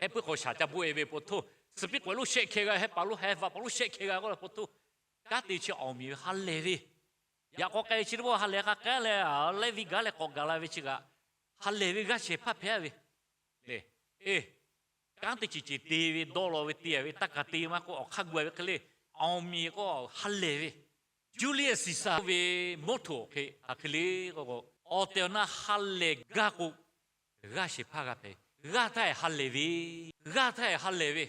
Heh puiˉ k'awꞈ shaˍ ca bon e ve pa htoˇ, suhˍ piˇ k'awꞈ lo shehˆ hkeh g'a, heh paˍ lo heh vaꞈ paˍ lo shehˆ hkeh g'a k'oˆ la pa htoˇ, kanˉ te chi awˬ miˬ ve ha lehˬ ve, yaꞈ k'aw k'ai chi teˇ pawˆ ha lehˬ k'a k'ai leh, lehˆ viˇ gaˇ leh k'awꞈ gaˬ la ve chi kaꞈ, ha lehˬ ve g'aˇ shehˍ hpaˇ hpehꞈ ve le. Eˬ, kanˉ teˇ ceuˬ ceuˬ te ve dawˇ law ve te ve taˇ kaˬ te maˇ k'oˆ, awˬ hk'aˇ gu ve hk'e le, awˬ miˬ k'o ha lehˬ ve, Julius Caesar ve mawˇ htoꞈ awˬ hk'e hk'aˬ hk'e le k'o, awˬ tehˬ awˬ na ha lehˬ gaˇ k'o, g'aˇ shehˍ hpaˇ g'a hpehꞈ. G'aˇ htaˇ ha lehˬ ve, g'aˇ htaˇ ha lehˬ ve,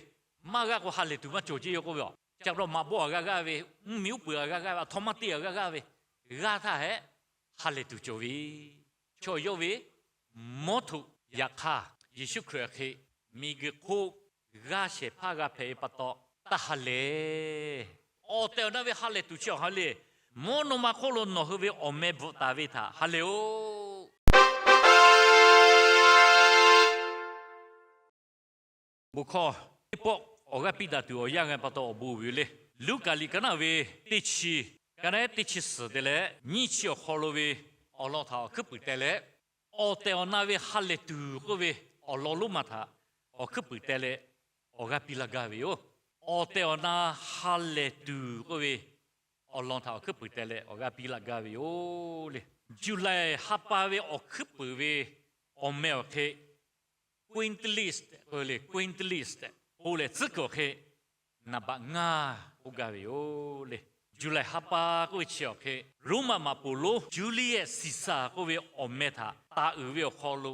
maˇ g'aˇ k'o ha lehˬ tuˬ maˇ cawˬ ceˇ yoˬ k'oˆ ve a. Ca pa taw maꞈ bawˆ a g'aˇ g'aˇ ve, mvuhˇ miˬ uˉ peunˍ a g'aˇ g'aˇ ve, a htaw maˇ teˇ a g'aˇ g'aˇ ve, g'aˇ htaˇ hehꞈ ha lehˬ tuˬ cawˬ ve, chaw yawˇ ve mawˇ htoꞈ. Yaꞈ hk'aˇ, Yeˍsuˆ Hkriꞈ hk'e miˬguiˬ hk'oˆ g'aˇ shehˍ hpaˇ g'a hpehꞈ ve pa taw, taˇ ha lehˬ. Awˬ tehˬ awˬ na ve ha lehˬ tuˬ chi awˬ ha le. Mvuhˇ naw ma hk'oˆ lo nawˬ hui ve awˬ meh bvuhꞈ taˍ ve htaꞈ ha lehˬ-oˬ. Bon hkawˇ teˇ pawˆ awˬ g'aˇ piˇ daꞈ tuˬ awˬ yanˇ g'a pa taw awˬ bon uiˍ ve le. Luˉkaꞈ liꞈ ka naˆ ve teˇ chi, ka naˆ teˇ chi suhˍ te leh nyiˇ chi awˬ hk'aw lo ve awˬ lawn htaꞈ awˬ hkuiˉ puiˍ teh leh, awˬ tehˬ awˬ na ve ha lehˬ tuˬ k'oˆ ve awˬ lawn lonˉ ma htaꞈ awˬ hkuiˉ puiˍ teh leh awˬ g'aˇ piˇ laˇ gaˇ ve yoˬ. Awˬ tehˬ awˬ na ha lehˬ tuˬ k'oˆ ve awˬ lawn htaꞈ awˬ hkuiˉ puiˍ teh leh awˬ g'aˇ piˇ laˇ gaˇ ve yoˬ le. July ha pa ve awˬ hkuiˉ puiˍ ve awˬ meh awˬ hk'e Quintilis k'oˆ ve le. Quintilis k'oˆ leh tcuhˉ kuiˬ awˬ hk'e naˍ baꞈ ngaˇ k'oˆ gaˇ ve yoˬ le. July ha pa k'oˆ ve chi awˬ hk'e Roˉmaꞈ maꞈ poˍ lonˉ Julius Caesar k'oˆ ve awˬ meh htaꞈ taˍ uiˍ ve awˬ hk'aw lo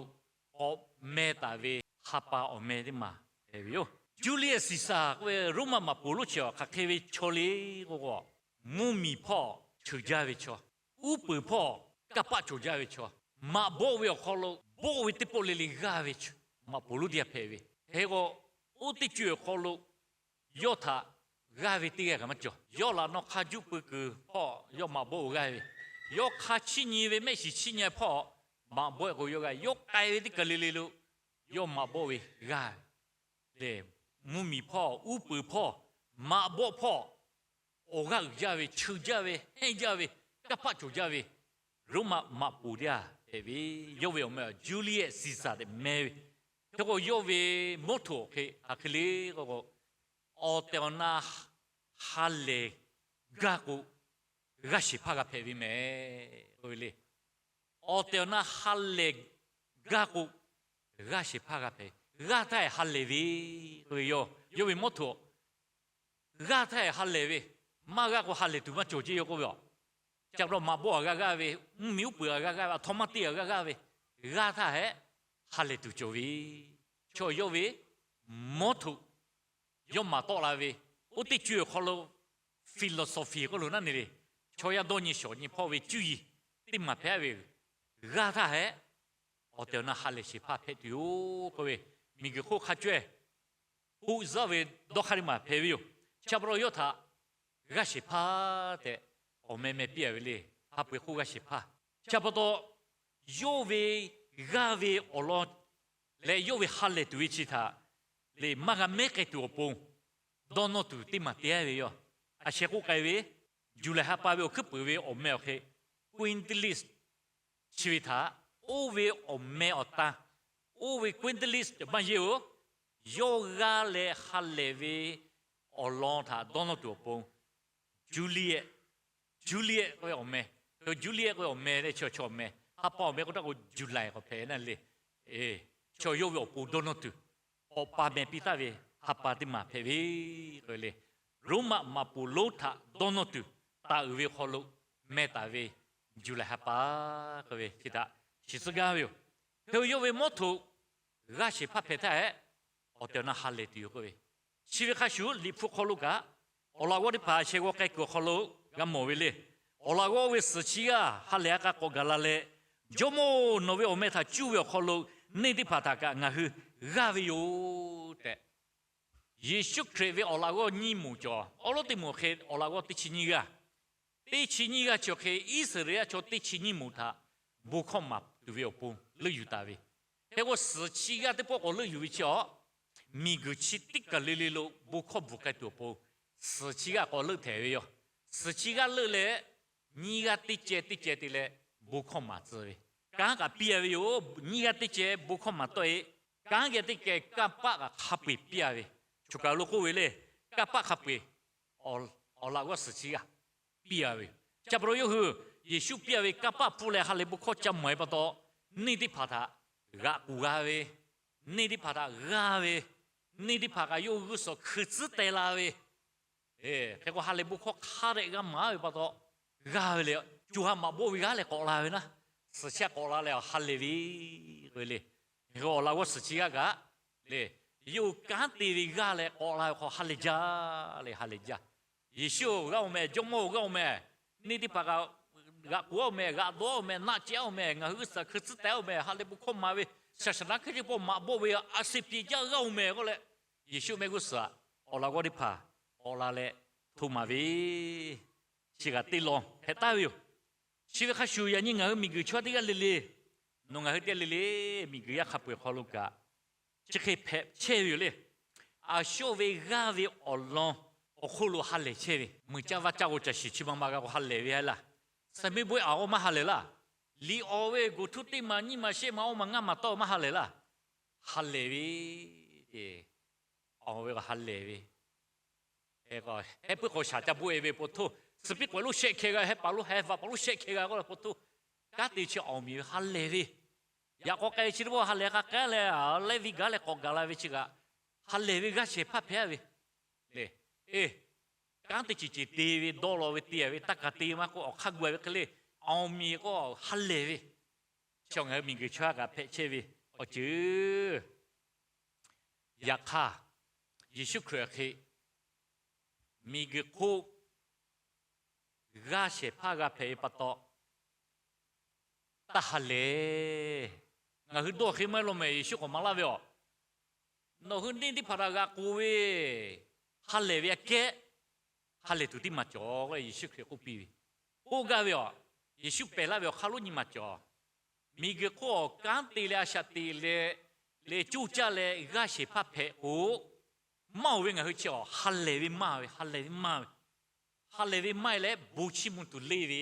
k'awꞈ meh taˍ ve ha pa awˬ meh teˇ maˬ hpehꞈ ve yoˬ. Julius Caesar k'oˆ ve Roˉmaꞈ maꞈ poˍ lonˉ chi awˬ hk'aˬ hk'e ve chaw le k'o, mvuhˇ miˬ hpawˇ cheuˬ jaˇ ve chaw, uˉ peunˍ hpawˇ kanˇ paˆ cawˬ jaˇ ve chaw, maꞈ bawˆ ve awˬ hk'aw lo bawˆ ve teˇ pawˆ le le g'aˇ ve maꞈ poˍ lonˉ teˇ g'aˇ hpehꞈ ve. Hk'e k'o, oˇ teˇ co-e awˬ hk'aw lo yawˇ htaꞈ g'aˇ ve teˇ g'aˇ kaꞈ maˇ cawˬ. Yawˇ laꞈ naw hk'a juˆ pui kuiˬ hpawˇ yawˇ maꞈ bawˆ g'aˇ ve, yawˇ hk'a chiˇ nyi ve mehˆ shiˍ chiˇ nyi hpawˇ maꞈ bawˆ k'o yawˇ g'aˇ, yawˇ k'ai ve teˇ kaˬ le le lo yawˇ maꞈ bawˆ ve g'aˇ ve. Mvuhˇ miˬ hpawˇ, uˉ peunˍ hpawˇ, maꞈ bawˆ hpawˇ awˬ g'aˇ uiˍ jaˇ ve, cheuˬ jaˇ ve, hehnˇ jaˇ ve, kanˇ paˆ cawˬ jaˇ ve Roˉmaꞈ maꞈ poˍ teˇ g'aˇ hpehꞈ ve. Yawˇ ve awˬ meh Julius Caesar tehꞈ meh ve. Hk'e k'o, yawˇ ve mawˇ htoꞈ hk'e hk'aˬ hk'e le k'o, awˬ tehˬ awˬ na ha lehˬ gaˇ k'o, g'aˇ shehˍ hpaˇ g'a hpehꞈ ve mehˍ k'oˆ ve le. Awˬ tehˬ awˬ na ha lehˬ gaˇ k'o, g'aˇ shehˍ hpaˇ g'a hpehꞈ. G'aˇ htaˇ ha lehˬ ve k'oˆ ve yoˬ. Yawˇ ve mawˇ htoꞈ g'aˇ htaˇ ha lehˬ ve, maˇ g'aˇ k'o ha lehˬ tuˬ maˇ cawˬ ceˇ yoˬ k'oˆ ve a. Ca pa taw maꞈ bawˆ a g'aˇ g'aˇ ve, mvuhˇ miˬ uˉ peunˍ a g'aˇ g'aˇ ve, a htaw maˇ teˇ a g'aˇ g'aˇ ve, g'aˇ htaˇ hehꞈ ha lehˬ tuˬ cawˬ ve, chaw yawˇ ve mawˇ htoꞈ yawˇ maˍ tawˆ la ve, oˇ teˇ co-e awˬ hk'aw lo philosophy k'oˆ lo naˉ ne le, chaw yaˇ dawˇ nyi shawˍ nyi hpawˇ ve cuˇ yiˍ teˇ maˬ hpehꞈ ve, g'aˇ htaˇ hehꞈ awˬ tehˬ awˬ na ha lehˬ shehˍ hpaˇ hpehꞈ tuˬ yoˬ k'oˆ ve, miˬguiˬ hk'oˆ hk'a cawehˇ k'oˆ zaˇ ve dawˇ hk'aˇ teˇ maˬ hpehꞈ ve yoˬ. Chi pa taw yawˇ htaꞈ g'aˇ shehˍ hpaˇ tehꞈ awˬ meh meh piˇ a ve le. Ha peu-eˬ hk'oˆ g'aˇ shehˍ hpaˇ. Chi pa taw yawˇ ve g'aˇ ve awˬ lawn leh yawˇ ve ha lehˬ tuˬ ve chi htaꞈ le maˇ g'a mehˉ k'ai tuˬ awˬ pon dawˇ nawˇ tuˬ teˇ maˬ te-a ve yoˬ. A sheh k'oˆ k'ai ve, July ha pa ve awˬ hkuiˉ puiˍ ve awˬ meh awˬ hk'e Quintilis chi ve htaꞈ oˇ ve awˬ meh awˬ tan, oˇ ve Quintilis maˇ yeˇ-oˬ, yawˇ g'aˇ leh ha lehˬ ve awˬ lawn htaꞈ dawˇ nawˇ tuˬ awˬ pon Juliet, Juliet k'oˆ ve awˬ meh, Juliet k'oˆ ve awˬ meh leh chaw chaw awˬ meh, ha pa awˬ meh k'oˆ htaˇ k'o July k'awꞈ hpehꞈ na le. Chaw yawˇ ve awˬ pon dawˇ nawˇ tuˬ k'awꞈ pa meh piˇ taˍ ve ha pa teˇ maˬ hpehꞈ ve k'oˆ ve le. Roˉmaꞈ maꞈ poˍ lonˉ htaꞈ dawˇ nawˇ tuˬ taˍ uiˍ ve hk'aw lo meh taˍ ve July ha pa k'oˆ ve chi htaꞈ shiˍ tcuh gaˇ ve yoˬ. Hk'e-o, yawˇ ve mawˇ htoꞈ g'aˇ shehˍ hpaˇ hpehꞈ htaˇ hehꞈ, awˬ tehˬ awˬ na ha lehˬ tuˬ yoˬ k'oˆ ve, chi ve hk'a shuˍ Liꞈ hpu hk'aw lo kaꞈ awˬ laꞈ g'awˇ teˇ hpaˍ sheh g'aw k'ai kuiˬ awˬ hk'aw lo g'a mawˬ ve le. Awˬ laꞈ g'awˇ ve suhˍ chi g'aˇ ha lehˬ a k'a k'awꞈ gaˬ la leh, Jawˇmawˇ-oˬ, nawˬ ve awˬ meh htaꞈ cuˇ ve awˬ hk'aw lo neˇ teˇ hpaˍ htaꞈ kaꞈ ngaˬ hui g'aˇ ve yoˬ tehꞈ, Yeˍsuˆ Hkriꞈ ve awˬ laꞈ g'awˇ nyiˇ moˍ cawˬ. Awˉ lawˉ teˇ moˍ hk'e awˬ laꞈ g'awˇ teˇ chi nyiˇ g'aˇ, teˇ chi nyiˇ g'aˇ chi awˬ hk'e Iˉsaˍreˍlaˆ chaw teˇ chi nyiˇ moˍ htaꞈ bon hkawˇ maˍ tuˬ ve awˬ pon leuˆ yuˬ taˍ ve. Hk'e k'o, suhˍ chi g'aˇ teˇ pawˆ k'awꞈ leuˆ yuˬ ve chi awˬ, miˬguiˬ chi teˇ kaˬ le le lo bon hkawˇ bvuhˬ k'ai tuˬ awˬ pon suhˍ chi g'aˇ k'awꞈ leuˆ hpehꞈ ve yoˬ. Suhˍ chi g'aˇ leuˆ leh, nyiˇ g'aˇ teˇ ceh teˇ ceh te leh bon hkawˇ maˍ tcuh ve, kanˉ kaꞈ piˇ a ve yoˬ. Nyiˇ g'aˇ teˇ ceh bon hkawˇ maˍ tawˆ-e, kanˉ geh teˇ keh kanˇ paˆ kaꞈ hk'a peu-eˬ piˇ-a ve. Choˬ kaˬ lo k'oˆ ve le, kanˇ paˆ hk'a peu-eˬ awˬ laꞈ g'awˇ suhˍ chi g'aˇ piˇ-a ve. Chi pa taw yawˇ hui Yeˍsuˆ piˇ-a ve kanˇ paˆ pfuhˇ leh ha lehˬ bon hkawˇ ca mawˬ-e pa taw, neˇ teˇ hpaˍ htaꞈ g'aꞈ k'oˬ g'a ve, neˇ teˇ hpaˍ htaꞈ g'aˇ ve, neˇ teˇ hpaˍ kaꞈ yawˇ hui g'uˇ suhˍ hkui tcuhˉ teh la ve, hk'e k'o ha lehˬ bon hkawˇ hk'a dehꞈ g'a maˍ ve pa taw, g'aˇ ve le. Co ha maꞈ bawˆ ve g'aˇ leh k'awꞈ la ve naˉ, suhˍ chi k'awꞈ la leh ha lehˬ ve k'oˆ ve le. Hk'e k'o awˬ laꞈ g'awˇ suhˍ chi g'aˇ kaꞈ le, yawˇ hui kanˉ te ve g'aˇ leh k'awꞈ la ve hk'aw ha lehˬ jaˇ le, ha lehˬ jaˇ. Yeˍsuˆ-oˬ, g'aˇ-oˬ mehˍ, Jawˇmawˇ-oˬ, g'aˇ-oˬ mehˍ, neˇ teˇ hpaˍ kaꞈ g'aꞈ k'oˬ-aˇ-oˬ mehˍ, g'aꞈ dawˇ-aˬ-oˬ mehˍ, naˆ cehˇ-aˬ-oˬ mehˍ, ngaˬ hui g'uˇ suhˍ hkui tcuhˉ teh-aˬ-oˬ mehˍ, ha lehˬ bon hkawˇ maˍ ve shaˍ shaˍ naˉ hk'e teˇ pawˆ maꞈ bawˆ ve a se piˇ jaˇ g'aˇ-oˬ mehˍ k'oˆ leh, Yeˍsuˆ mehˆ g'uˇ suhˍ awˬ laꞈ g'awˇ teˇ hpaˍ k'awꞈ la leh hto maˍ ve, chi kaꞈ teˇ lawn hpehꞈ taˍ ve yoˬ. Chi ve hk'a shuˍ yaꞈ nyi ngaˬ hui miˬguiˬ chaw teˇ g'aˇ le le, nawˬ ngaˬ hui teˇ g'aˇ le le, miˬguiˬ yaˇ hk'a peu-eˬ hk'aw lo kaꞈ chi hk'e hpehꞈ chehˇ ve yoˬ le. A shawˆ ve g'aˇ ve awˬ lawn awˬ hk'oˆ lo ha lehˬ chehˇ ve, mui caˇ vaˇ caˇ k'o caˬ shiˍ chi ma ma g'a k'o ha lehˬ ve a laˇ. Saˍmeˇ bawehˇ awˬ maˇ ha lehˬ laˇ. Liꞈ awˬ ve goˬ htuˇ teˇ maˬ nyiˇ maˬ shehˆ maˬ awˇ maˬ ngaˇ maˬ tawˇ maˇ ha lehˬ laˇ. Ha lehˬ ve, awˬ ve ha lehˬ ve heh puiˉ k'awꞈ shaˍ ca bawehˇ ve pa htoˇ, suhˍ piˇ k'awehꞈ lonˉ shehˆ hkeh g'a, heh paˍ lonˉ heh vaꞈ paˍ lonˉ shehˆ hkeh g'a k'oˆ la pa htoˇ, kanˉ te chi awˬ miˬ ve ha lehˬ ve, yaꞈ k'aw k'ai chi teˇ pawˆ ha lehˬ k'a k'ehˉ leh, lehˆ viˇ gaˬ leh k'awꞈ gaˬ la ve chi kaꞈ, ha lehˬ ve g'aˇ shehˍ hpaˇ hpehꞈ ve le. Eˬ, kanˉ teˇ ceuˬ ceuˬ te ve dawˇ law ve te ve taˇ kaˍ te maˇ k'oˆ, awˬ hk'aˇ gu-a ve hk'e le, awˬ miˬ k'o ha lehˬ ve, chi ngaˬ hui miˬguiˬ chaw kaꞈ hpehꞈ chehˇ ve awˬ ceuˬ. Yaꞈ hk'aˇ, Yeˍsuˆ Hkriꞈ hk'e miˬguiˬ hk'oˆ g'aˇ shehˍ hpaˇ g'a hpehꞈ ve pa taw, taˇ ha lehˬ. Ngaˬ hui dawˇ hk'e maˇ heˆ law mehˍ, Yeˍsuˆ k'awꞈ maˍ laˇ ve aˬ, nawˬ hui neˇ teˇ hpaˍ htaꞈ g'aꞈ k'oˬ ve, ha lehˬ ve aꞈ kehˉ, ha lehˬ tuˬ teˇ maˬ cawˬ k'o, Yeˍsuˆ Hkriꞈ k'oˆ piˇ ve, k'oˆ gaˇ ve aˬ. Yeˍsuˆ pehˬ laˇ ve awˬ hk'aˇ lonˉ nyi maˬ cawˬ. Miˬguiˬ hk'oˆ awˬ kanˉ te leh a shaꞈ teꞈ leh, leh coˇ caˇ leh g'aˇ shehˍ hpaˇ hpehꞈ k'o, maˇ oˬ ve ngaˬ hui chi awˬ ha lehˬ ve maˇ ve, ha lehˬ ve maˇ ve, ha lehˬ ve maˇ leh bon chiˇ mvuh tuˬ leˇ ve,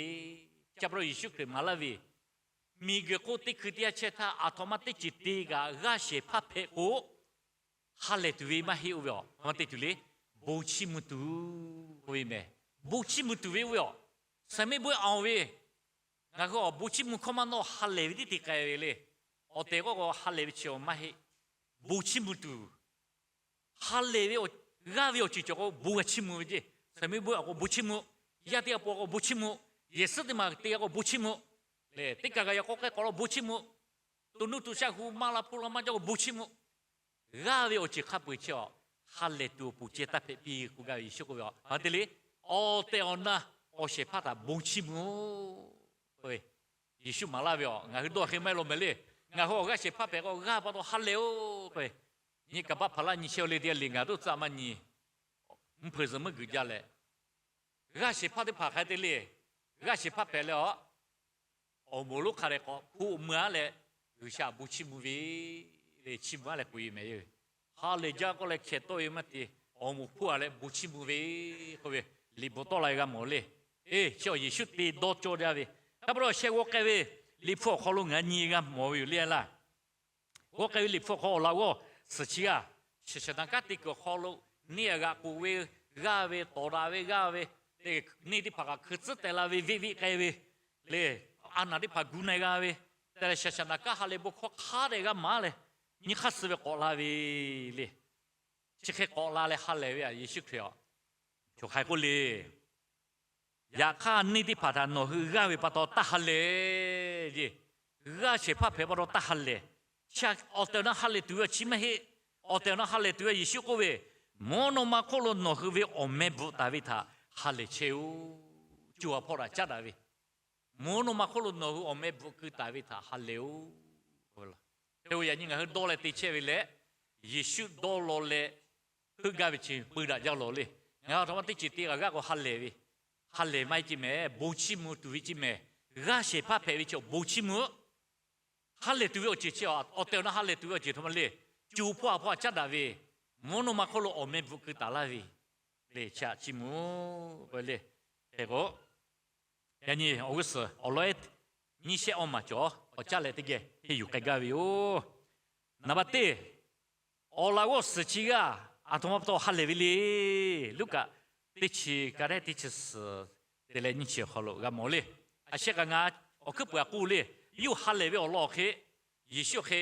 chi pa taw Yeˍsuˆ Hkriꞈ maˍ laˇ ve, miˬguiˬ hk'oˆ teˇ hkui teˇ yanˇ chehˇ htaˇ, aˬ htoꞈ ma teˇ ceuˬ te kaꞈ g'aˇ shehˍ hpaˇ hpehꞈ k'o, ha lehˬ tuˬ ve maˇ heˆ oˇ ve aˬ, aˬ htoꞈ ma te tuˬ le, bon chiˇ mvuh tuˬ k'oˆ ve mehˍ. Bon chiˇ mvuh tuˬ ve oˇ ve aˬ, saˍmeˇ bawehˇ awˬ ve, ngaˬ hui awˬ bon chiˇ mvuh hkawˇ maˇ nawˇ ha lehˬ ve tiˉ te k'ai ve le. Awˬ tehˬ k'oˆ k'o ha lehˬ ve chi awˬ maˇ heˆ. Bon chiˇ mvuh tuˬ, ha lehˬ ve g'aˇ ve awˬ ceuˬ cawˬ k'o bon g'a chiˇ mvuh ve ceˇ. Saˍmeˇ bawehˇ awˬ k'o bon chiˇ mvuh, yaˇ teˇ g'aˇ pon k'o bon chiˇ mvuh, yehˬ suhˉ teˇ maˬ teˇ g'aˇ k'o bon chiˇ mvuh, le teˇ kaˬ kaꞈ yaꞈ k'aw k'ehˉ k'awꞈ la bon chiˇ mvuh, to nuˇ to shaˆ hu maˇ la hpu la maˇ jaˇ k'o bon chiˇ mvuh. G'aˇ ve awˬ ceuˬ hk'a peu-eˬ chi awˬ ha lehˬ tuˬ awˬ pon ceh taˇ hpehꞈ piˇ k'oˆ gaˇ ve Yeˍsuˆ k'oˆ ve aˬ, a te le, awˬ tehˬ awˬ na awˬ shehˍ hpaˇ htaꞈ bon chiˇ mvuh-oˬ k'oˆ ve, Yeˍsuˆ maˍ laˇ ve aˬ, ngaˬ hui dawˇ hk'e maˇ heˆ law mehˍ le. Ngaˬ hui awˬ g'aˇ shehˍ hpaˇ hpehꞈ k'o g'aˇ pa taw ha lehˬ-oˬ k'oˆ ve, nyi kaˍ baˆ hpaˍ laˇ nyi shehˇ le teˇ g'aˇ le ngaˬ toˇ tcuh maˇ nyi, mvuhˇ hpeuꞈ zuhꞈ meuˇ guiˬ jaˇ leh, g'aˇ shehˍ hpaˇ teˇ hpaˍ hk'a te le, g'aˇ shehˍ hpaˇ hpehꞈ leh aˬ, awˬ moˍ lonˉ hk'a dehꞈ k'awꞈ hpu mui-a leh, G'uiˬsha bon chiˇ mvuh ve le, chiˇ mvuh-a leh k'oꞈ-e mehˍ yoˬ. Ha lehˬ jaˇ k'oˆ leh hkeh tawˆ ve maˇ te, awˬ moˍ hpuˇ-a leh bon chiˇ mvuh ve k'oˆ ve, liꞈ bvuhꞈ tawˆ la-e g'a mawˬ le. Eˬ, chi awˬ Yeˍsuˆ te dawˇ cawˇ jaˇ ve, hk'a pa taw sheh g'aw k'ai ve Liꞈ hpu awˬ hk'aw lo ngaˬ nyi g'a mawˬ ve yoˬ le laˇ. G'aw k'ai ve Liꞈ hpu awˬ hk'aw awˬ laꞈ g'awˇ suhˍ chi g'aˇ, shaˍ shaˍ naˍ kanˉ te kuiˬ awˬ hk'aw lo neˇ htaꞈ g'aꞈ k'oˬ ve, g'aˇ ve tawˍ daꞈ ve g'aˇ ve, neˇ teˇ hpaˍ kaꞈ hkui tcuhˉ teh la ve, veˆ veˆ k'ai ve le, a naˬ teˇ hpaˍ gu na-e g'a ve, te leh shaˍ shaˍ naˍ kanˉ ha lehˬ bon hkawˇ hk'a dehꞈ g'a maˍ leh, nyi hk'aˇ suh ve k'awꞈ la ve le. Chi hk'e k'awꞈ la leh ha lehˬ ve aˬ Yeˍsuˆ Hkriꞈ aˬ, choˬ hk'ai k'oˆ le. Yaꞈ hk'aˇ neˇ teˇ hpaˍ htaꞈ nawˬ hui g'aˇ ve pa taw taˇ ha lehˬ le. G'aˇ shehˍ hpaˇ hpehꞈ pa taw taˇ ha lehˬ. Chi awˬ tehˬ awˬ na ha lehˬ tuˬ ve awˬ chi maˇ heˆ. Awˬ tehˬ awˬ na ha lehˬ tuˬ ve Yeˍsuˆ k'oˆ ve, mvuhˇ naw ma hk'oˆ lo nawˬ hui ve awˬ meh bvuhꞈ taˍ ve htaꞈ ha lehˬ chehˇ-oˬ. Co ha hpawˇ htaꞈ caˉ daꞈ ve, mvuhˇ naw ma hk'oˆ lo nawˬ hui awˬ meh bvuhꞈ keu taˍ ve htaꞈ ha lehˬ-oˬ. Hk'e k'o yaꞈ nyi ngaˬ hui dawˇ leh te chehˇ ve leh, Yeˍsuˆ dawˇ law leh heuˆ gaˇ ve chi peu daꞈ jaˇ lawˬ le. Ngaˬ hui aˬ htoꞈ ma teˇ ceuˬ te kaꞈ g'aˇ k'o ha lehˬ ve, ha lehˬ maˇ heˆ ceˇ mehˍ, bon chiˇ mvuh tuˬ ve ceˇ mehˍ. G'aˇ shehˍ hpaˇ hpehꞈ ve chi awˬ bon chiˇ mvuh, ha lehˬ tuˬ ve awˬ ceuˬ chi awˬ tehˬ awˬ na ha lehˬ tuˬ ve awˬ ceuˬ htoꞈ ma le. Co hpawˇ ha hpawˇ htaꞈ caˉ daꞈ ve, mvuhˇ naw ma hk'oˆ lo awˬ meh bvuhꞈ keu taˍ laˇ ve le, chi htaꞈ chiˇ mvuh k'oˆ ve le. Hk'e k'o, yaꞈ nyi awˬ g'uˇ suhˍ awˬ lawn-ehˉ nyiˇ shehˆ awˇ maˬ cawˬ, k'awꞈ caˉ leh teˇ geh henˇ yuˬ k'ai gaˇ ve yoˬ. Naˍ baˬ teˇ, Awˬ laꞈ g'awˇ suhˍ chi g'aˇ aˬ htoꞈ ma pa taw ha lehˬ ve le. Luˉkaꞈ teˇ chi ka nehˉ teˇ chi suhˍ te leh nyiˇ chi awˬ hk'aw lo g'a mawˬ le. A sheh k'a ngaˬ awˬ hkuiˉ puiˍ aꞈ k'oˆ le. Yawˇ hui ha lehˬ ve awˬ lawn awˬ hk'e, Yeˍsuˆ hk'e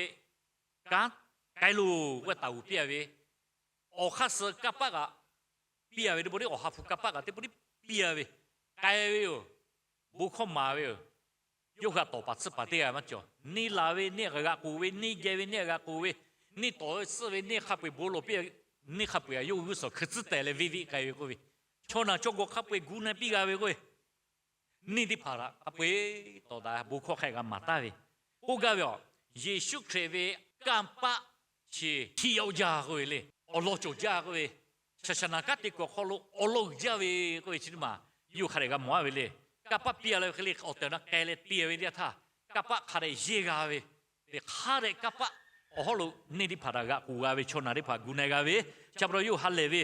kanˉ k'ai loˬ k'oˆ taˍ g'uˬ piˇ a ve, awˬ hk'aˇ suh kanˇ paˆ kaꞈ piˇ a ve teˇ pawˆ le, awˬ ha hpu kanˇ paˆ kaꞈ teˇ pawˆ le piˇ a ve, k'ai ve yoˬ. Bon hkawˇ maˍ ve yoˬ. Yawˇ hui htaꞈ tawˍ paˍ tsuhˇ paˍ teˇ g'aˇ maˇ cawˬ. Neˇ laˬ ve neˇ g'a k'oˍ ve, neˇ geh ve neˇ g'a k'oˍ ve, neˇ tawˍ ve tsuhˇ ve, neˇ hk'a peu-eˬ bon lawˬ piˇ, neˇ hk'a peu-eˬ a yawˇ g'uˇ suhˍ hkui tcuhˉ tehˍ leh venˇ venˇ k'ai ve k'oˆ ve, chaw naˬ chaw gawˬ hk'a peu-eˬ gu na piˇ g'a ve k'oˆ ve, neˇ teˇ hpaˍ htaꞈ hk'a peu-eˬ tawˍ daꞈ bon hkawˇ hk'a g'a maˍ taˍ ve, k'oˆ gaˇ ve a, Yeˍsuˆ Hkriꞈ ve kanˇ paˆ chi htiˇ yawˇ jaˇ k'oˆ ve le. Awˬ lawn cawˬ jaˇ k'oˆ ve, shaˍ shaˍ naˍ kanˉ te kuiˬ awˬ hk'aw lo awˬ lawn uiˍ jaˇ ve k'oˆ ve chi teˇ maˬ yawˇ hui hk'a dehꞈ g'a mawˬ a ve le. Kanˇ paˆ piˇ a leh hk'e le awˬ tehˬ awˬ na k'ai leh te ve teˇ yanˇ htaˇ, kanˇ paˆ hk'a dehꞈ yehˇ g'a ve, teꞈ hk'a dehꞈ kanˇ paˆ awˬ hawˉ lo neˇ teˇ hpaˍ htaꞈ g'a k'oˍ g'a ve, chaw naˬ teˇ hpaˍ gu na g'a ve, chi pa taw yawˇ hui ha lehˬ ve,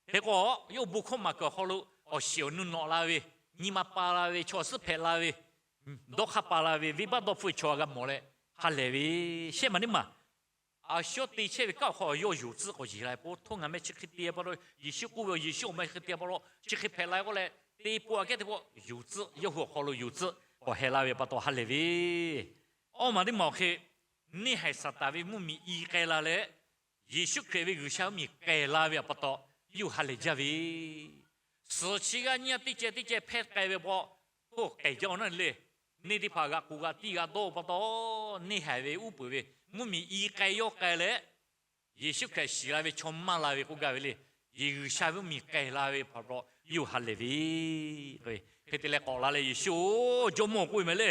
hk'e k'o, yawˇ hui bon hkawˇ maˍ kuiˬ awˬ hk'aw lo awˬ shiˍ awˬ nu nawꞈ la ve, nyi ma pa la ve, chaw suhˉ hpehꞈ la ve, dawˇ hk'aˇ pa la ve, venˇbaˆ dawˇ hpfuhˇ ve chaw g'a mawˬ leh ha lehˬ ve, shehˆ maˬ teˇ maˬ a shu yawˇ te chehˇ ve kanˉ awˬ hk'aw yawˇ yonˍ tcuhˆ k'awꞈ yeˬ la ve pa taw, htawˇ ngaˬ meh chi hk'e te pa taw, Yeˍsuˆ k'oˆ ve, Yeˍsuˆ awˬ meh hk'e te pa taw, chi hk'e hpehꞈ la ve k'oˆ leh, teˇ pawˆ aꞈ kehˉ teˇ pawˆ yonˍ tcuhˆ, yawˇ hui awˬ hk'aw lo yonˍ tcuhˆ k'awꞈ heh la ve pa taw ha lehˬ ve, awˇ maˬ teˇ maˬ awˬ hk'e, neˇ haiˬ Saˍtanˍ ve mvuhˇmiˬ i k'ai la leh, Yeˍsuˆ Hkriꞈ ve G'uiˬsha mvuhˇmiˬ k'ai la ve pa taw, yawˇ hui ha lehˬ jaˇ ve, suhˍ chi g'aˇ nyiˇ g'aˇ teˇ ceh teˇ ceh hpehˇ k'ai ve pa taw, k'ehˬ jaˇ awˬ naˉ le. Neˇ teˇ hpaˍ g'a k'oˍ g'a tiˇ g'a dawˇ pa taw, neˇ haiˬ ve uˉ peunˍ ve mvuhˇmiˬ i k'ai yawˇ k'ai leh, Yeˍsuˆ Hkriꞈ shiˍ la ve chaw maˇ la ve k'oˆ gaˇ ve le. Yeˍ G'uiˬsha ve mvuhˇmiˬ k'ai la ve pa taw, yawˇ hui ha lehˬ ve, hk'e te leh k'awꞈ la leh, Yeˍsuˆ-oˬ, Jawˇmawˇ-oˬ k'oˆ ve meh le.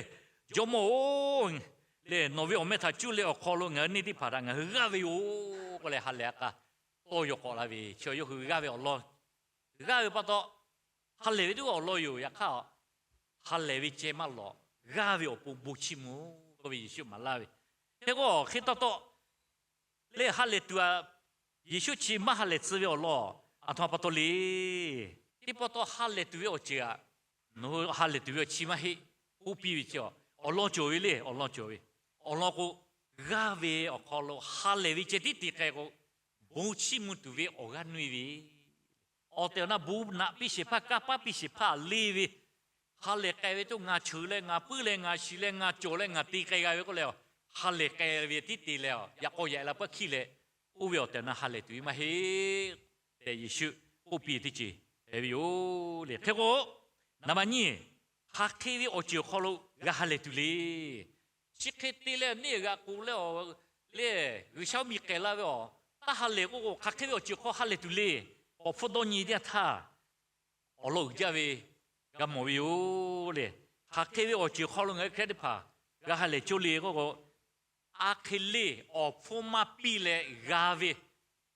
Jawˇmawˇ-oˬ, le nawˬ ve awˬ meh htaꞈ cuˇ leh awˬ hk'aw lo ngaˬ hui neˇ teˇ hpaˍ htaꞈ ngaˬ hui g'aˇ ve yoˬ k'oˆ leh ha lehˬ a k'a tawˇ yaw k'awꞈ la ve chi yawˇ hui g'aˇ ve awˬ lawn, g'aˇ ve pa taw, ha lehˬ ve teˇ g'aˇ awˬ lawn yoˬ. Yaꞈ hk'aˇ, ha lehˬ ve ceh maˇ lawꞈ, g'aˇ ve awˬ pon bon chiˇ mvuh k'oˆ ve Yeˍsuˆ maˍ laˇ ve, hk'e k'o hk'e taw taw, leh ha lehˬ tuˬ a, Yeˍsuˆ chi maˇ ha lehˬ tcuh ve awˬ lawn aˬ htoꞈ ma pa taw le. Teˇ pa taw ha lehˬ tuˬ ve awˬ ceuˬ aꞈ, nawˬ hui ha lehˬ tuˬ ve awˬ chi maˇ heˆ k'oˆ piˇ ve chi, awˬ lawn cawˬ ve le, awˬ lawn cawˬ ve. Awˬ lawn k'o, g'aˇ ve awˬ hk'aw lo ha lehˬ ve ceh tiˉ te k'ai k'o, bon chiˇ mvuh tuˬ ve awˬ g'aˇ nuˇ e ve, awˬ tehˬ awˬ na bon naꞈ piˇ shehˍ hpaˇ, kanˇ paˆ piˇ shehˍ hpaˇ le ve, ha lehˬ k'ai ve teˇ ngaˬ cheuˬ leh ngaˬ puiˉ leh ngaˬ shiˍ leh ngaˬ cawˬ leh ngaˬ te k'ai g'a ve k'oˆ leh, ha lehˬ k'ai ve tiˉ te leh, yaꞈ k'aw yaꞈ la pawehˇ hkiˇ leh, oˇ ve awˬ tehˬ awˬ na ha lehˬ tuˬ ve maˇ heˆ tehꞈ Yeˍsuˆ k'oˆ piˇ teˇ ceuˬ hpehꞈ ve yoˬ le. Hk'e k'o, naˍ baˬ nyiˇ, hk'aˬ hk'e ve awˬ ceuˬ awˬ hk'aw lo g'a ha lehˬ tuˬ le. Chi hk'e te leh neˇ g'aꞈ k'oˍ leh, le G'uiˬsha mvuhˇmiˬ k'ehˬ la ve awˬ, taˇ ha lehˬ k'oˆ k'o, hk'aˬ hk'e ve awˬ ceuˬ hk'aw ha lehˬ tuˬ le. K'awꞈ hpfuhˇ dawˇ nyi teˇ yanˇ htaˇ, awˬ lawn uiˍ jaˇ ve g'a mawˬ ve yoˬ le. Hk'aˬ hk'e ve awˬ ceuˬ hk'aw lo ngaˬ hui Hkriꞈ yaˇ teˇ hpaˍ g'a ha lehˬ cawˇ le k'oˆ k'o, a hk'e le awˬ hpfuhˇ maˇ piˇ leh g'a ve,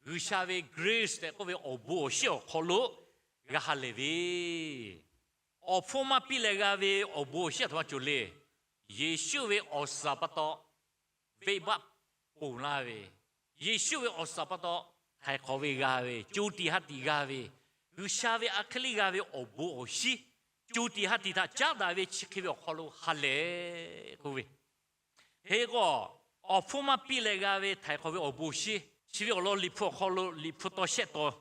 G'uiˬsha ve grace tehꞈ k'oˆ ve awˬ bon awˬ shinˉ awˬ hk'aw lo g'a ha lehˬ ve, awˬ hpfuhˇ maˇ piˇ leh g'a ve awˬ bon awˬ shinˉ aˬ htoꞈ ma cawˬ le. Yeˍsuˆ ve awˬ suhˍ pa taw venˇbaˆ ponˬ laˇ ve, Yeˍsuˆ ve awˬ suhˍ pa taw htaiˍ hk'awꞈ ve g'a ve, co tiꞈ ha tiꞈ g'a ve, G'uiˬsha ve a hk'e le g'a ve awˬ bon awˬ shinˉ, co tiꞈ ha tiꞈ htaꞈ caˉ daꞈ ve chi hk'e ve awˬ hk'aw lo ha lehˬ k'oˆ ve, hk'e k'o, awˬ hpfuhˇ maˇ piˇ leh g'a ve htaiˍ hk'awꞈ ve awˬ bon awˬ shinˉ, chi ve awˬ lawn Liꞈ hpu awˬ hk'aw lo Liꞈ hpu taw shehˆ taw,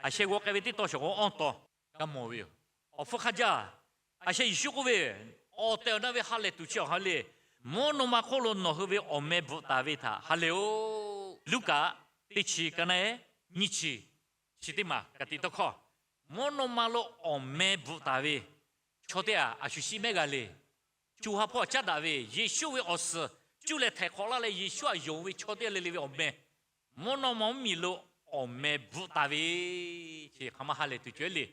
aˬ sheh g'aw k'ai ve teˇ taw shawˍ g'aw awˇ taw g'a mawˬ ve yoˬ. Awˬ hpfuhˇ hk'a jaˇ, aˬ sheh Yeˍsuˆ k'oˆ ve, awˬ tehˬ awˬ na ve ha lehˬ tuˬ chi awˬ hk'aw le. Mvuhˇ naw ma hk'oˆ lo nawˬ hui ve awˬ meh bvuhꞈ taˍ ve htaꞈ ha lehˬ-oˬ. Luˉkaꞈ teˇ chi ka naˉ nyiˇ chi, chi teˇ maˬ ka tiꞈ tawˇ hkawˇ, mvuhˇ naw ma lo awˬ meh bvuhꞈ taˍ ve chaw teˇ g'aˇ a shu shiˉ mehˉ g'a le. Co ha hpawˇ caˉ daꞈ ve Yeˍsuˆ ve awˬ suhˍ cuˇ leh htaiˍ hk'awꞈ laˇ leh Yeˍsuˆ htaꞈ yonˍ ve chaw teˇ g'aˇ le le ve awˬ meh, mvuhˇ naw ma mvuhˇmiˬ lo awˬ meh bvuhꞈ taˍ ve, chi hk'aˬ ma ha lehˬ tuˬ cawˬ le.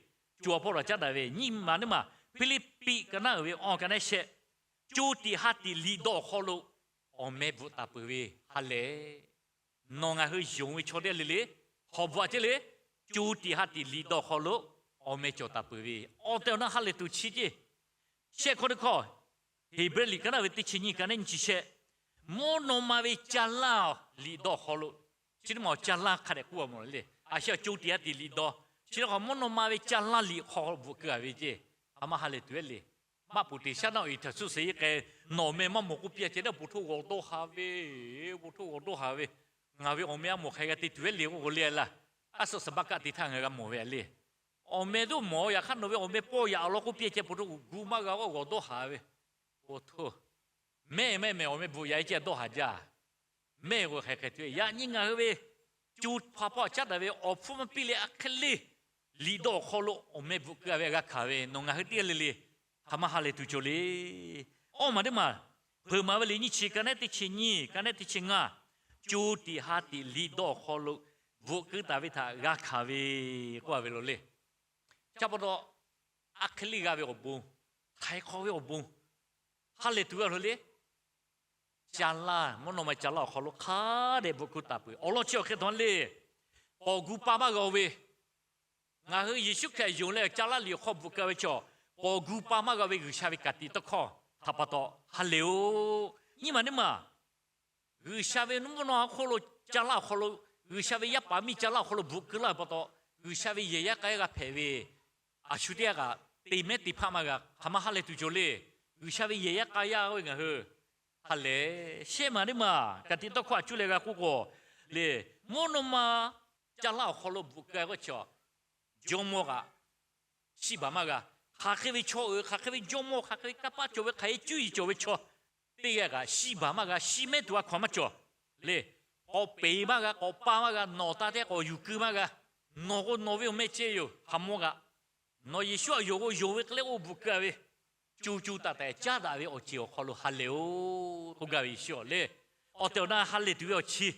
Co ha hpawˇ caˉ daꞈ ve nyiˇ maˬ teˇ maˬ, Hpiˇliˇpiˆ ka naˉ uiˍ ve awˇ ka naˉ shehˆ, co tiꞈ ha tiꞈ liꞈ dawˇ awˬ hk'aw lo awˬ meh bvuhꞈ taˍ peuˬ ve ha lehˬ. Nawˬ ngaˬ hui yonˍ ve chaw teˇ g'aˇ le le, hk'awꞈ bvuhꞈ a ceˇ le, co tiꞈ ha tiꞈ liꞈ dawˇ awˬ hk'aw lo awˬ meh cawˬ taˍ peuˬ ve awˬ tehˬ awˬ na ha lehˬ tuˬ chi ceˇ. Shehˆ hkawˇ teˇ hkawˇ, Heˍbrehˇ liꞈ ka naˉ ve teˇ chi nyiˇ ka naˉ nyiˇ chi shehˆ, mvuhˇ naw ma ve ca laˇ liꞈ dawˇ awˬ hk'aw lo, chi teˇ maˬ awˬ ca laˇ hk'a dehꞈ k'oˆ a mawˬ le. A shu co tiꞈ ha tiꞈ liꞈ dawˇ, chi teˇ hk'awꞈ mvuhˇ naw ma ve ca laˇ liꞈ awˬ hk'aw bvuhꞈ keu a ve ceˇ. Hk'aˬ ma ha lehˬ tuˬ ehˉ le. Maˇ poˍ teꞈ shaˉ naˆ awˬ e htaꞈ suhˉ shehˍ iˉ k'ai, nawˬ meh maˇ mawˬ k'oˆ piˇ a ceh, naˉ bon htoˇ g'awˬ dawˇ haˍ ve, bon htoˇ g'awˬ dawˇ haˍ ve, Ngaˬ ve awˬ meh a mawˬ hk'aˬ hk'e g'a te tuˬ ve le k'oˆ k'o le laˇ. A suhˍ saˍ baˆ kaˆ te htaˇ ngaˬ g'a mawˬ ve le. Awˬ meh tuˬ mawˬ yaꞈ hk'aˇ nawˬ ve awˬ meh pawˇ yaꞈ awˬ lawn k'oˆ piˇ ceh pa taw, gu maˇ g'a k'o g'awˬ dawˇ haˍ ve. Oˇ htoˇ, mehˆ mehˆ mehˍ awˬ meh bvuhꞈ yaꞈ e ceh dawˇ haˍ jaˇ. Mehˆ k'o hk'aˬ hk'e te ve, yaꞈ nyi ngaˬ hui ve co ha hpawˇ caˉ daꞈ ve awˬ hpfuhˇ maˇ piˇ leh a hk'e le liꞈ dawˇ awˬ hk'aw lo awˬ meh bvuhꞈ keu a ve g'a hkanˍ ve, nawˬ ngaˬ hui teˇ g'aˇ le le hk'aˬ ma ha lehˬ tuˬ cawˬ le. Awˇ maˬ teˇ maˬ, Hpeuꞈ maˍ ve liꞈ nyiˇ chi, ka naˉ teˇ chi nyiˇ, ka naˉ teˇ chi ngaˇ, co tiꞈ ha tiꞈ liꞈ dawˇ awˬ hk'aw lo bvuhꞈ keu taˍ ve htaꞈ g'a hkanˍ ve k'oˆ a ve lo le. Chi pa taw, a hk'e le g'a ve awˬ bon, htaiˍ hk'awꞈ ve awˬ bon, ha lehˬ tuˬ ve awˬ hk'e le. Ca laˇ, mvuhˇ naw ma ca laˇ awˬ hk'aw lo hk'a dehꞈ bvuhꞈ keu taˍ peuˬ. Awˬ lawn chi awˬ hk'e htaꞈ le, k'awꞈ gu pa maˇ g'a-o ve, ngaˬ hui Yeˍsuˆ Hkriꞈ yonˍ leh ca laˇ liꞈ awˬ hk'aw bvuhꞈ keu ve chaw, k'awꞈ gu pa maˇ g'a ve G'uiˬsha ve ka tiꞈ tawˇ hkawˇ htaꞈ pa taw ha lehˬ-oˬ. Nyiˇ maˬ teˇ maˬ, G'uiˬsha ve mvuhˇ naw ma hk'oˆ lo ca laˇ awˬ hk'aw lo, G'uiˬsha ve yaˇ paˍ miˇ ca laˇ awˬ hk'aw lo bvuhꞈ keu laˇ ve pa taw, G'uiˬsha ve yehˬ yaˇ k'a yaˇ g'a hpehꞈ ve, a shu teˇ g'aˇ kaꞈ te mehˉ te hpaˆ maˇ g'a, hk'aˬ ma ha lehˬ tuˬ cawˬ le. G'uiˬsha ve yehˬ yaˇ k'a yaˇ ve ngaˬ hui ha lehˬ, shehˆ maˬ teˇ maˬ ka tiꞈ tawˇ hkawˇ a cuˇ leh g'a k'oˆ k'o le, mvuhˇ naw ma ca laˇ awˬ hk'aw lo bvuhꞈ keu k'o chaw, jawˇmawˇ kaꞈ shiˆ baˬ maˇ g'a. Hk'aˬ hk'e ve chaw uiˍ, hk'aˬ hk'e ve jawˇmawˇ, hk'aˬ hk'e ve kanˇ paˆ cawˬ ve, hk'aˬ hk'e cuˇ yiˍ cawˬ ve chaw, teˇ g'aˇ kaꞈ shiˆ baˬ maˇ g'a, shiˆ mehˉ tuˬ a hkaw aˬ maˇ cawˬ le. K'awꞈ peˍ maˇ g'a, k'awꞈ pa maˇ g'a, nawˬ taˇ teˇ k'awꞈ yuˬ keu maˇ g'a. Nawˬ k'o nawˬ ve awˬ meh ceh yoˬ, hk'aˬ mawˇ g'a. Nawˬ Yeˍsuˆ a yonˍ k'o yonˍ ve hk'e le k'oˆ bvuhꞈ keu a ve, co co taiˍ taiˍ caˉ daꞈ ve awˬ ceuˬ awˬ hk'aw lo ha lehˬ-oˬ k'oˆ gaˇ ve Yeˍsuˆ le. Awˬ tehˬ awˬ na ha lehˬ tuˬ ve awˬ chi,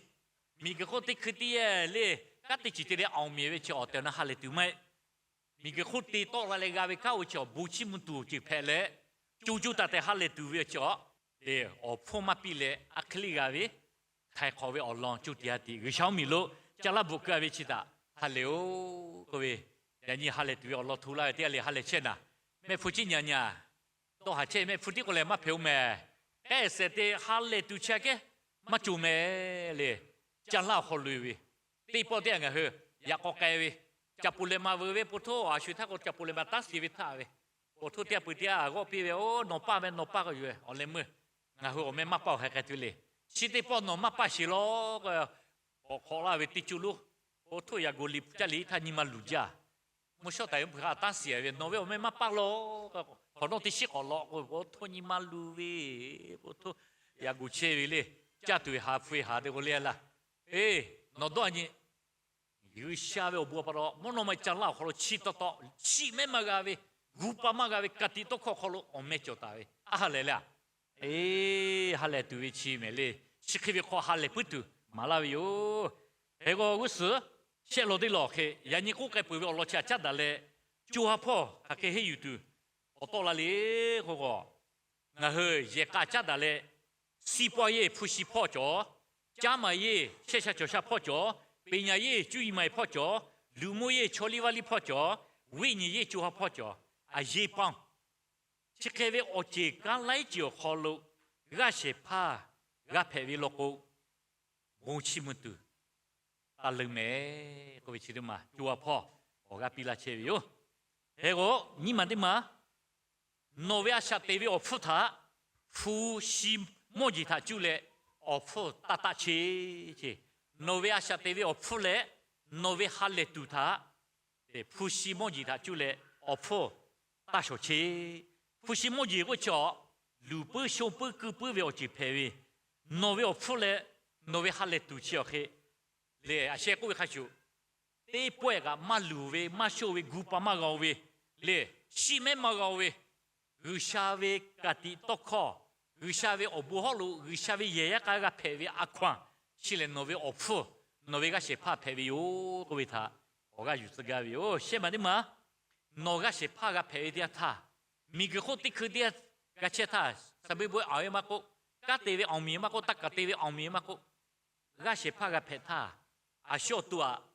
miˬguiˬ hk'oˆ teˇ hkui teˇ yanˇ le, kanˉ teˇ ceuˬ te leh awˬ meꞈ ve chi awˬ tehˬ awˬ na ha lehˬ tuˬ maˇ heˆ. Miˬguiˬ hk'oˆ te tawˆ la leh g'a ve kanˉ oˇ ve chi awˬ bon chiˇ mvuh tuˬ ceuˬ hpehꞈ leh, co co taiˍ taiˍ ha lehˬ tuˬ ve awˬ chi a, awˬ hpfuhˇ maˇ piˇ leh a hk'e le g'a ve, htaiˍ hk'awꞈ ve awˬ lawn co tiꞈ ha tiꞈ G'uiˬsha mvuhˇmiˬ lo ca laˇ bvuhꞈ keu a ve chi htaꞈ ha lehˬ-oˬ k'oˆ ve, yaꞈ nyi ha lehˬ tuˬ ve awˬ lawn hto laˇ ve teˇ g'aˇ le ha lehˬ chehˇ naˍ. Mehˆ hpu ciˉ nyi a nyi a, dawˇ haˍ chehˇ mehˆ hpu tiˉ k'o lehˬ maˇ hpehꞈ-oˬ mehˍ. K'ehˆ shehˍ te ha lehˬ tuˬ chi a kehˉ maˇ cawˬ mehˍ le. Ca laˇ awˬ hk'aw lo ve teˇ pawˆ teˇ g'aˇ ngaˬ hui yaꞈ k'aw k'ai ve, caꞈ poˍ lehˬ ma veuˬ ve po htoˇ, a shu htaˇ k'o caꞈ poˍ lehˬ ma taˉ shiˍ ve htaˇ ve, po htoˇ teˇ g'aˇ peuˬ teˇ g'aˇ g'awˆ piˇ ve, Oˇ nawˬ paˇ meh, nawˬ paˇ k'o yoˬ. Awˬ leh meuˇ ngaˬ hui awˬ meh maˇ paˇ-oˬ hk'aˬ hk'e te le. Chi teˇ pawˆ nawˬ maˇ paˇ sheˍ law k'o, k'awꞈ hk'awꞈ laˇ ve teˇ cuˇ lonˉ, po htoˇ yaꞈ goˍ liꞈ caˇ liꞈ htaˇ nyi ma luˬ jaˇ. Mvuhˇ shawˉ taˍ ve hpu hk'a taˉ shiˍ ve, nawˬ ve awˬ meh maˇ paˇ law k'o, hk'awꞈ nawˉ teˇ shiˉ k'awꞈ law k'o, po htoˇ nyi ma luˬ ve, po htoˇ yaꞈ goˍ chehˇ ve le. Caˇ tuˬ ve haˍ hpu ve haˍ te k'o le laˇ. Eˇ, nawˬ dawˇ a nyi G'uiˬsha ve awˬ bon pa taw mvuhˇ naw ma ca laˇ awˬ hk'aw lo chi taw taw shiˆ mehˉ maˇ g'a ve, gu pa maˇ g'a ve ka tiꞈ tawˇ hkawˇ awˬ hk'aw lo awˬ meh cawˬ taˍ ve, a ha lehˬ le a. Eˇ, ha lehˬ tuˬ ve chi mehˍ le. Chi hk'e ve hk'aw ha lehˬ puiˉ tuˬ maˍ laˇ ve yoˬ. Hk'e k'o g'uˇ suhˍ shehˆ law teˇ law hk'e yaꞈ nyi k'oˆ k'ai peuˬ ve awˬ lawn chi htaꞈ caˉ daꞈ leh, co ha hpawˇ hk'aˬ hk'e henˇ yuˬ tuˬ awˬ tawˆ la le k'o k'o, ngaˬ hui yehˬ k'a caˉ daꞈ leh, စီးပွားရေး hpu shi hpawˇ cawˬ, ကျန်းမာရေး shehˆ sha cawˬ sha hpawˇ cawˬ, ပညာရေး cuˇ yiˍ ma yiˍ hpawˇ cawˬ, လူမှုရေး chaw liˇ vaˇ liˇ hpawˇ cawˬ, ဝိညာဉ်ရေး co ha hpawˇ cawˬ, အရေးပေါင်း chi hk'e ve awˬ ceˬ kanˉ laiˉ ceuˬ awˬ hk'aw lo g'aˇ shehˍ hpaˇ g'a hpehꞈ ve law k'o, bon chiˇ mvuh tuˬ taˇ leuˬ mehˍ k'oˆ ve chi teˇ maˬ co ha hpawˇ awˬ g'aˇ piˇ laˇ chehˇ ve yoˬ. Hk'e k'o nyiˇ maˬ teˇ maˬ, nawˬ ve a shaꞈ teꞈ ve awˬ hpfuhˇ htaꞈ hpu shi mawˇ jeˬ htaꞈ cuˇ leh awˬ hpfuhˇ taˇ taˆ cheˇ ce. Nawˬ ve a shaꞈ teꞈ ve awˬ hpfuhˇ leh nawˬ ve ha lehˬ tuˬ htaꞈ hpu shi mawˇ jeˬ htaꞈ cuˇ leh awˬ hpfuhˇ taˇ shawˍ cheˇ. Hpu shi mawˇ jeˬ k'oˆ chi a, luˬ puiˉ shonˇ puiˉ keu puiˉ ve awˬ ceuˬ hpehꞈ ve, nawˬ ve awˬ hpfuhˇ leh nawˬ ve ha lehˬ tuˬ chi awˬ hk'e le, a sheh k'oˆ ve hk'a shuˍ, teˇ pawehˇ kaꞈ maˇ luˬ ve, maˇ shonˇ ve, gu pa maˇ g'a-o ve le, shiˆ mehˉ maˇ g'a-o ve, G'uiˬsha ve ka tiꞈ tawˇ hkawˇ, G'uiˬsha ve awˬ bon hawˉ lo G'uiˬsha ve yehˬ yaˇ k'a g'a hpehꞈ ve a hkaw-anˬ chi lehˬ, nawˬ ve awˬ hpfuhˇ, nawˬ ve g'aˇ shehˍ hpaˇ hpehꞈ ve yoˬ k'oˆ ve htaꞈ awˬ g'aˇ yuˬ tcuh gaˇ ve yoˬ. Shehˆ maˬ teˇ maˬ, nawˬ g'aˇ shehˍ hpaˇ g'a hpehꞈ ve teˇ yanˇ htaˇ, miˬguiˬ hk'oˆ teˇ hkui teˇ yanˇ g'a chehˇ htaˇ, saˍ beˆ beuˆ aˬ ve maˇ k'oˆ, kanˉ te ve awˬ miˬ maˇ k'oˆ, taˇ kaˍ te ve awˬ miˬ maˇ k'oˆ, g'aˇ shehˍ hpaˇ g'a hpehꞈ htaˇ, a shu awˬ to aꞈ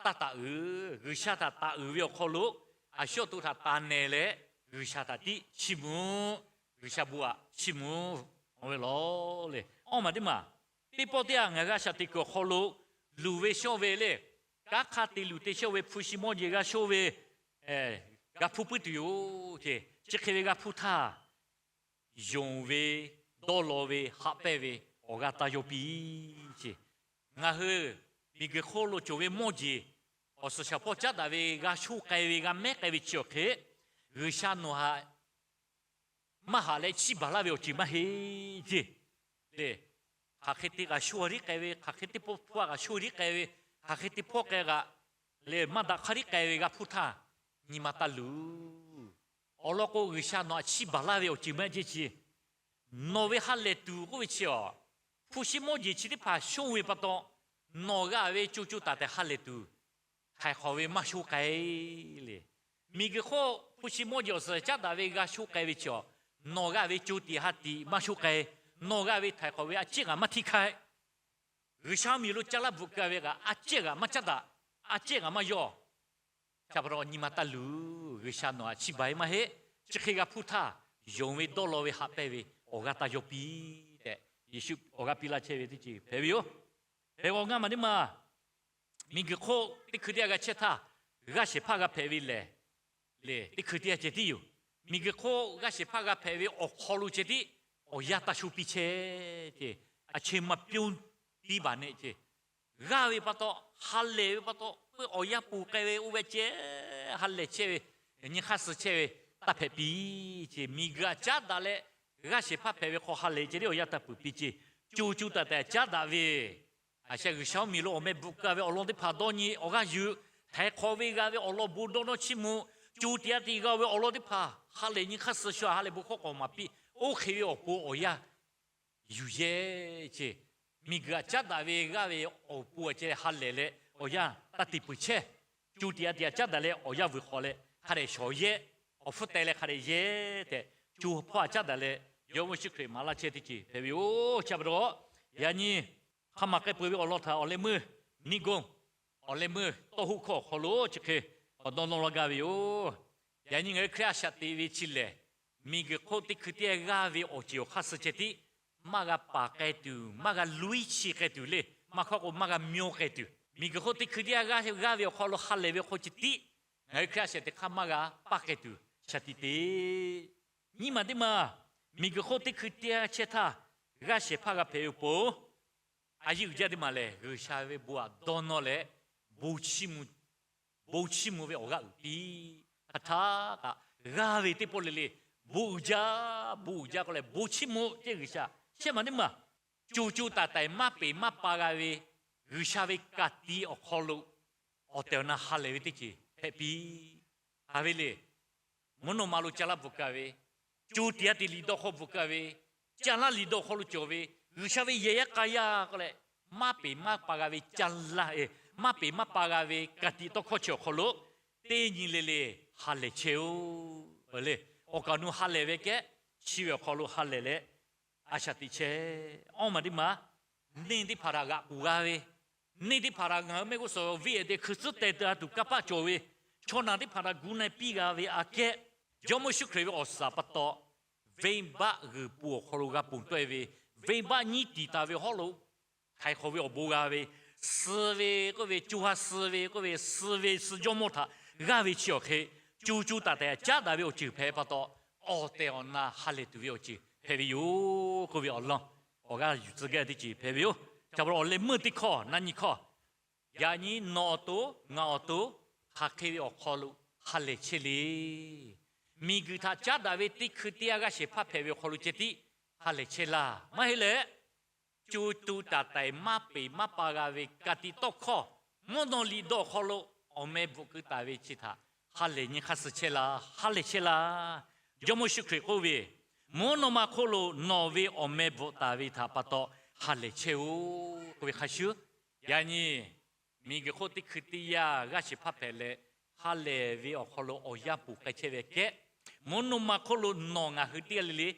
taˇ taˍ uiˍ, G'uiˬsha htaꞈ taˍ uiˍ ve awˬ hk'aw lo, a shu awˬ to htaꞈ taˍ nehˬ leh, G'uiˬsha htaꞈ tiˉ chiˇ mvuh, G'uiˬsha bon aꞈ chiˇ mvuh ve law le. Awˇ maˬ teˇ maˬ, teˇ pawˆ teˇ yanˇ ngaˬ g'a shaꞈ teꞈ kuiˬ awˬ hk'aw lo luˬ ve shawˇ ve le, kanˉ hk'a te luˬ te shawˇ ve, hpu shi mawˇ jeˬ g'a shawˇ ve, g'a hpuˇ puiˉ tuˬ yoˬ ce. Chi hk'e ve g'a hpuˇ htaˇ, yonˍ ve, dawˇ law ve, haꞈ pehnˇ ve awˬ g'aˇ taˇ yaw piˇ ce. Ngaˬ hui miˬguiˬ hk'oˆ lo cawˬ ve mawˇ jeˬ, awˬ suhˍ shaˍ hpawˇ caˉ daꞈ ve g'a shonˇ k'ai ve, g'a mehˉ k'ai ve chi awˬ hk'e, G'uiˬsha nawˬ htaꞈ maˇ haꞈ leh chiˇ baˬ laˇ ve awˬ ceuˬ maˇ heˆ ceˇ. Lehˬ, hk'aˬ hk'e te g'a shonˇ a tiˉ k'ai ve, hk'aˬ hk'e te hpawˇ hpawˇ g'a shonˇ a tiˉ k'ai ve, hk'aˬ hk'e te hpawˇ k'ai g'a, lehˬ maˇ daꞈ hk'a tiˉ k'ai ve g'a hpuˇ htaˇ, nyi ma taˇ luˬ. Awˬ lawn k'o, G'uiˬsha nawˬ htaꞈ chiˇ baˬ laˇ ve awˬ ceuˬ maˇ heˆ ceˇ. Nawˬ ve ha lehˬ tuˬ k'oˆ ve chi a, hpu shi mawˇ jeˬ chi teˇ hpaˍ shonˇ ve pa taw, nawˬ g'a ve co co taiˍ taiˍ ha lehˬ tuˬ htaiˍ hk'awꞈ ve maˇ shonˇ k'ai le. Miˬguiˬ hk'oˆ hpu shi mawˇ jeˬ awˬ suhˍ caˉ daꞈ ve g'a shonˇ k'ai ve chi a, nawˬ g'a ve co tiꞈ ha tiꞈ maˇ shonˇ k'ai. Nawˬ g'a ve htaiˍ hk'awꞈ ve a ciˉ g'aꞈ maˇ htiˇ hk'ai. G'uiˬsha miˬ lo ca laˇ bvuhꞈ keu ve kaꞈ a ciˉ g'aꞈ maˇ caˉ daꞈ, a ciˉ g'aꞈ maˇ yawˇ. Chi pa taw nyi ma taˇ luˬ. G'uiˬsha nawˬ htaꞈ chiˇ baˬ ve maˇ heˆ. Chi hk'e g'a hpuˇ htaˇ, yonˍ ve dawˇ law ve haꞈ pehnˇ ve awˬ g'aˇ taˇ yaw piˇ tehꞈ, Yeˍsuˆ awˬ g'aˇ piˇ laˇ chehˇ ve teˇ ceuˬ hpehꞈ ve yoˬ. Hk'e k'o ngaˇ maˬ teˇ maˬ, miˬguiˬ hk'oˆ teˇ hkui teˇ yanˇ g'a chehˇ htaˇ, g'aˇ shehˍ hpaˇ g'a hpehꞈ ve lehˬ, lehˬ teˇ hkui teˇ yanˇ ceh tiˉ yoˬ. Miˬguiˬ hk'oˆ g'aˇ shehˍ hpaˇ g'a hpehꞈ ve awˬ hk'aw lo ceh tiˉ awˬ yanˇ taˇ sho piˇ chehˇ ceˇ. A chehˇ maˇ pyonˇ piˇ baˬ nehˆ ceˇ. G'aˇ ve pa taw, ha lehˬ ve pa taw, peuˬ awˬ yanˇ ponˬ k'ai ve oˇ ve ceh, ha lehˬ chehˇ ve, nyi hk'aˇ suh chehˇ ve, taˇ hpehꞈ piˇ ceˇ. Miˬguiˬ htaꞈ caˉ daꞈ leh g'aˇ shehˍ hpaˇ hpehꞈ ve hk'aw ha lehˬ ceh tiˉ awˬ yanˇ taˇ peuˬ piˇ ceˇ. Co co taiˍ taiˍ caˉ daꞈ ve, a sha G'uiˬsha mvuhˇmiˬ lo awˬ meh bvuhꞈ keu ve awˬ lawn teˇ hpaˍ dawˇ nyi awˬ g'aˇ yuˬ, htaiˍ hk'awꞈ ve g'a ve awˬ lawn bon dawˇ nawˇ chiˇ mvuh, co tiꞈ ha tiꞈ g'a ve awˬ lawn teˇ hpaˍ ha lehˬ nyi hk'aˇ suh shu a ha lehˬ bon hkawˇ k'awꞈ maˍ piˇ, oˇ hk'e ve awˬ pon awˬ yanˇ yuˬ yehˇ ceˇ. Miˬguiˬ htaꞈ caˉ daꞈ ve g'aˇ ve awˬ pon a ceh ha lehˬ leh awˬ yanˇ taˇ te peuˬ chehˇ. Co tiꞈ ha tiꞈ htaꞈ caˉ daꞈ leh awˬ yanˇ vuiˬ hk'awꞈ leh hk'a dehꞈ shawˍ yehˇ, awˬ hpfuhˇ teh leh hk'a dehꞈ yehˇ tehꞈ, co hpawˇ htaꞈ caˉ daꞈ leh Jawˇmawˇ Yeˍsuˆ Hkriꞈ maˍ laˇ chehˇ teˇ ceuˬ hpehꞈ ve yoˬ. Chi pa taw, yaꞈ nyi hk'a maˬ k'ai peuˬ ve awˬ lawn htaꞈ awˬ leh meuˇ, niˇ goˇ, awˬ leh meuˇ tawˇ hoˆ hkawˇ awˬ hk'aw lo chi hk'e k'awꞈ dawˇ nawˇ laˇ gaˇ ve yoˬ. Yaꞈ nyi ngaˬ hui Hkriꞈ a shaꞈ teꞈ ve chi lehˬ, miˬguiˬ hk'oˆ teˇ hkui teˇ yanˇ g'aˇ ve awˬ ceuˬ awˬ hk'aˇ suh ceh tiˉ maˇ g'a paˍ k'ai tuˬ, maˇ g'a luiˉ chi k'ai tuˬ le, maˇ hkawˇ k'o maˇ g'a myaw k'ai tuˬ. Miˬguiˬ hk'oˆ teˇ hkui teˇ yanˇ g'aˇ ve awˬ hk'aw lo ha lehˬ ve awˬ hk'aw ceh tiˉ ngaˬ hui Hkriꞈ a shaꞈ teꞈ hk'aˇ maˇ g'a paˇ k'ai tuˬ shaˍ tiꞈ te. Nyi maˬ teˇ maˬ, miˬguiˬ hk'oˆ teˇ hkui teˇ yanˇ chehˇ htaˇ, g'aˇ shehˍ hpaˇ g'a hpehꞈ ve awˬ pon, a yeˇ uiˍ jaˇ teˇ maˬ lehˬ, G'uiˬsha ve bon htaꞈ dawˇ nawˇ leh, bon chiˇ mvuh ve awˬ g'aˇ uiˍ piˇ. Hk'aˬ htaˇ kaꞈ g'aˇ ve teˇ pawˆ le le, bon uiˍ jaˇ, bon uiˍ jaˇ k'oˆ leh bon chiˇ mvuh ceˇ G'uiˬsha. Shehˇ maˬ teˇ maˬ, co co taiˍ taiˍ maˇ peˍ maˇ pa g'a ve G'uiˬsha ve ka tiꞈ awˬ hk'aw lo awˬ tehˬ awˬ na ha lehˬ ve teˇ ceuˬ hpehꞈ piˇ. Haꞈ ve le, mvuhˇ naw ma lo ca laˇ bvuhꞈ kaˇ ve, co tiꞈ ha tiꞈ liꞈ dawˇ hk'aw bvuhꞈ kaˇ ve, ca laˇ liꞈ dawˇ hk'aw lo cawˬ ve, G'uiˬsha ve yehˬ yaˇ k'a yaˇ k'oˆ leh, maˇ peˍ maˇ pa g'a ve ca laˇ, maˇ peˍ maˇ pa g'a ve ka tiꞈ tawˇ hkawˇ chi awˬ hk'aw lo teˇ nyi le le ha lehˬ chehˇ-oˬ le. Awˬ kaˍ awˬ nu ha lehˬ ve kehˉ, chi ve awˬ hk'aw lo ha lehˬ leh a shaꞈ teꞈ chehˇ. Awˇ maˬ teˇ maˬ, neˇ teˇ hpaˍ htaꞈ g'aꞈ k'oˬ g'a ve, neˇ teˇ hpaˍ htaꞈ ngaˬ hui mehˆ g'uˇ suhˍ venˇ ehˍ te hkui tcuhˉ teh teu a tuˬ kanˇ paˆ cawˬ ve, chaw naˬ teˇ hpaˍ htaꞈ gu na piˇ g'a ve aꞈ kehˉ, Jawˇmawˇ Yeˍsuˆ Hkriꞈ ve awˬ suhˍ pa taw, venˇbaˆ g'uiˬ po awˬ hk'aw lo g'a ponˬ tawˆ e ve, venˇbaˆ nyiˉ tiˍ taˍ ve hawˉ lo htaiˍ hk'awꞈ ve awˬ bon g'a ve, suh ve k'oˆ ve, co ha suh ve k'oˆ ve, suh ve suh jawˇmawˇ htaꞈ g'aˇ ve chi awˬ hk'e, co co taiˍ taiˍ caˉ daꞈ ve awˬ ceuˬ hpehꞈ pa taw, awˬ tehˬ awˬ na ha lehˬ tuˬ ve awˬ ceuˬ hpehꞈ ve yoˬ k'oˆ ve awˬ lawn, awˬ g'aˇ yuˬ tcuh gaˇ teˇ ceuˬ hpehꞈ ve yoˬ. Chi pa taw awˬ leh meuˇ teˇ hkawˇ na nyi hkawˇ, yaꞈ nyi nawˬ awˬ to ngaˬ awˬ to hk'aˬ hk'e ve awˬ hk'aw lo ha lehˬ chehˇ le. Miˬguiˬ htaꞈ caˉ daꞈ ve teˇ hkui teˇ yanˇ g'aˇ shehˍ hpaˇ hpehꞈ ve awˬ hk'aw lo ceh tiˉ ha lehˬ chehˇ laˇ. Maˇ heˆ leh, co co taiˍ taiˍ maˇ peˍ maˇ pa g'a ve ka tiꞈ tawˇ hkawˇ, mvuhˇ naw liꞈ dawˇ awˬ hk'aw lo awˬ meh bvuhꞈ keu taˍ ve chi htaꞈ ha lehˬ nyi hk'aˇ suh chehˇ laˇ, ha lehˬ chehˇ laˇ. Jawˇmawˇ Yeˍsuˆ Hkriꞈ k'oˆ ve, mvuhˇ naw ma hk'oˆ lo nawˬ ve awˬ meh bvuhꞈ taˍ ve htaꞈ pa taw ha lehˬ chehˇ-oˬ k'oˆ ve hk'a shuˍ, yaꞈ nyi miˬguiˬ hk'oˆ teˇ hkui teˇ yanˇ g'aˇ shehˍ hpaˇ hpehꞈ leh, ha lehˬ ve awˬ hk'aw lo awˬ yanˇ ponˬ k'ai chehˇ ve kehˉ, mvuhˇ naw ma hk'oˆ lo nawˬ ngaˬ hui teˇ g'aˇ le le,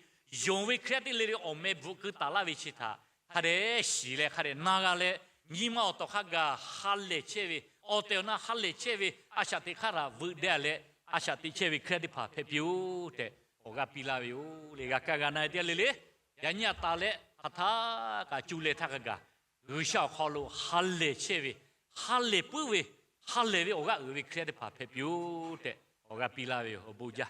yonˍ ve Hkriꞈ yaˇ teˇ g'aˇ le le awˬ meh bvuhꞈ keu taˍ laˇ ve chi htaꞈ hk'a dehꞈ shiˍ leh hk'a dehꞈ na g'a leh, nyi ma awˬ tawˍ hk'a gaˬ ha lehˬ chehˇ ve, awˬ tehˬ awˬ na ha lehˬ chehˇ ve a shaꞈ teꞈ hk'aˇ htaꞈ veuꞈ deh leh, a shaꞈ teꞈ chehˇ ve Hkriꞈ yaˇ teˇ hpaˍ hpehꞈ piˇ-oˆ tehꞈ awˬ g'aˇ piˇ laˇ ve yoˬ le. G'a kaˇ g'a na teˇ g'aˇ le le, yaꞈ nyi a taˍ leh hk'aˬ htaˇ kaꞈ co leh htaˇ hk'a gaˬ G'uiˬsha awˬ hk'aw lo ha lehˬ chehˇ ve, ha lehˬ puiˉ ve, ha lehˬ ve awˬ g'aˇ uiˍ ve Hkriꞈ yaˇ teˇ hpaˍ hpehꞈ piˇ-oˆ tehꞈ awˬ g'aˇ piˇ laˇ ve yoˬ. Awˬ bon jaˇ.